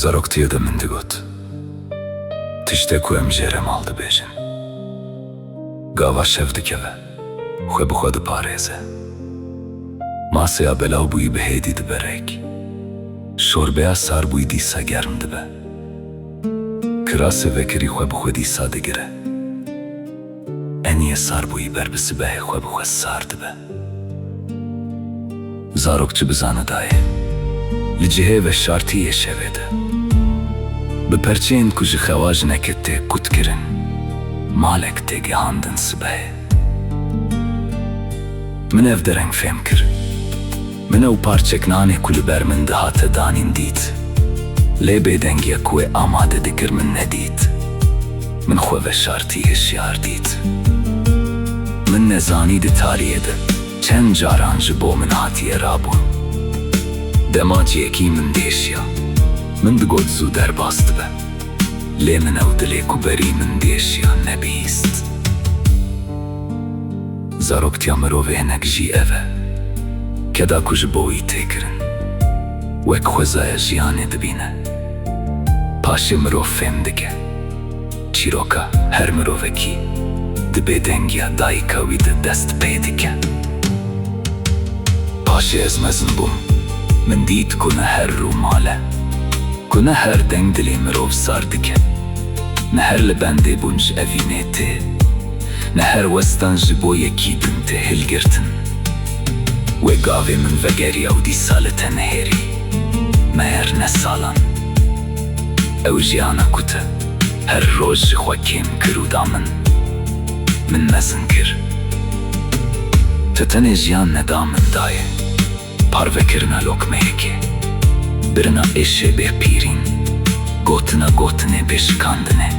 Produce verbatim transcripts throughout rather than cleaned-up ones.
Zaroktiyê de min digot, tiştê ku em jê re mal dibêjin. Gava şev dikeve, xwe bi xwe diparêze. Masê ya belav bûyî bi hêdî dibe rêk. Şorbeya sar bûyî dîsa germ dibe. Kirasê vekirî xwe bi xwe dîsa digire. Eniyê sar bûyî ber bi sibehê xwe bi xwe sar dibe. Zarok çi bizane dayê? Li cihê veşartî yê şevê de, bi perçeyên ku ji xewa jineke tê kut kirin, malek tê gihandin sibehê. Min ev dereng fêm kir. Min ew parçek nanê ku li ber min dihate danîn dît. Lê bêdengiya ku wê amade dikir min nedît. Min xwe veşartî hişyar dît. Min nezanî di tariyê de çend caran ji bo min hatiye rabûn. Dema ciyekî min diêşiya, min digot zû derbas dibe. Lê min ew dilê ku berî min diêşiya nebihîst. Zaroktiya mirovê hinek jî ev e. Keda ku ji bo wî tê kirin, wek xwezaya jiyanê dibîne. Paşê mirov fêm dike. Çîroka her mirovekî di bêdengiya dayika wî de dest pê dike. Paşê ez mezin bûm. Min dît ku ne her rûmal e. Ku ne her deng dilê mirov sar dike. Ne her libendê bûn ji evînê tê. Ne her westan ji bo yekî din tê hilgirtin. Wê gavê min vegeriya û dîsa li te nihêrî. Meher ne salan. Ew jiyana ku te her roj ji xwe kêm kir û da min. Min mezin kir. Te tenê jiyan neda min dayê. Parvekirina lokmeyekê, birina êşê bê pîrîn, gotina gotinê bê şikandinê.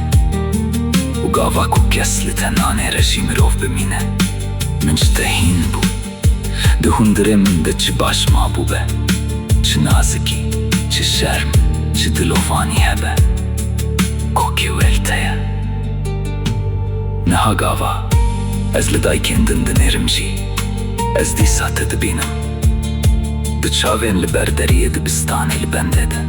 Û gava ku kes li te nanêre jî mirov bimîne. Min ji te hîn bû. Di hundirê min de çi baş mabûbe, çi nazikî, çi şerm, çi dilovanî hebe. Kokê wê li te ye. Niha gava ez li dayikên din dinêrim jî, ez dîsa te dibînim. Di çavên li ber deriyê dibistanê li bendê de.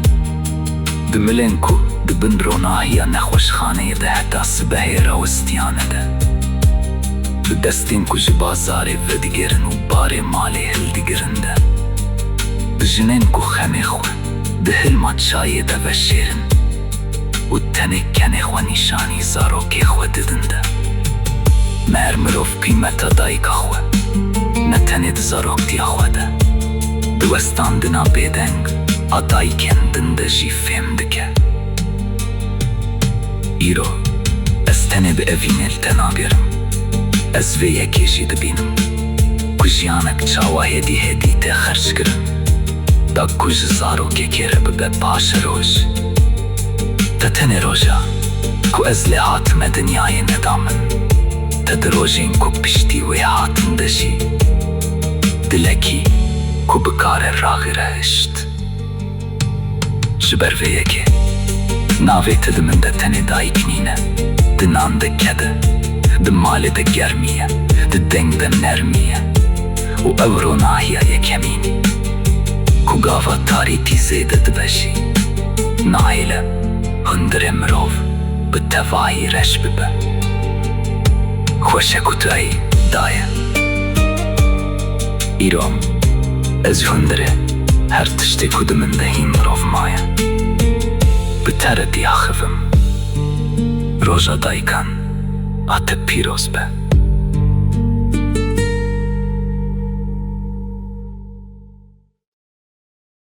Di milên ku di bin ronahiya nexweşxaneyê de heta sibehê rawestiyane de. Di destên ku ji bazarê vedigerin û barê malê hildigirin de. Di jinên ku xemê xwe di hilma çayê de veşêrin û tenê kenê xwe nîşanî zarokê xwe didin de. Meher mirov qîmeta dayika xwe ne tenê di zaroktiya xwe de, di westandina bêdeng a dayikên din de jî fêm dike. Îro ez tenê bi evînê li te nagerim. Ez vê yekê jî dibînim ku jiyanek çawa hêdî hêdî tê xerckirin. Da ku ji zarokekê re bibe paşeroj. Te tenê roja ku ez lê hatime dinyayê neda min. Te di rojên ku piştî wê hatin de jî dilekî ku bikare raxire hişt. Ji ber vê yekê navê te di min de tenê dayik nîne. Di nan de ked e, di malê de germî ye, di deng de nermî ye. Û ew ronahiya yekemîn ku gava tarîtî zêde dibe jî nahêle hundirê mirov bi tevahî reş bibe. Xweş e ku tu ey daye. Îro ez ji hundirê her tiştê ku di min de hîn mirov maye, bi te re diaxivim. Roja dayikan a te pîroz be.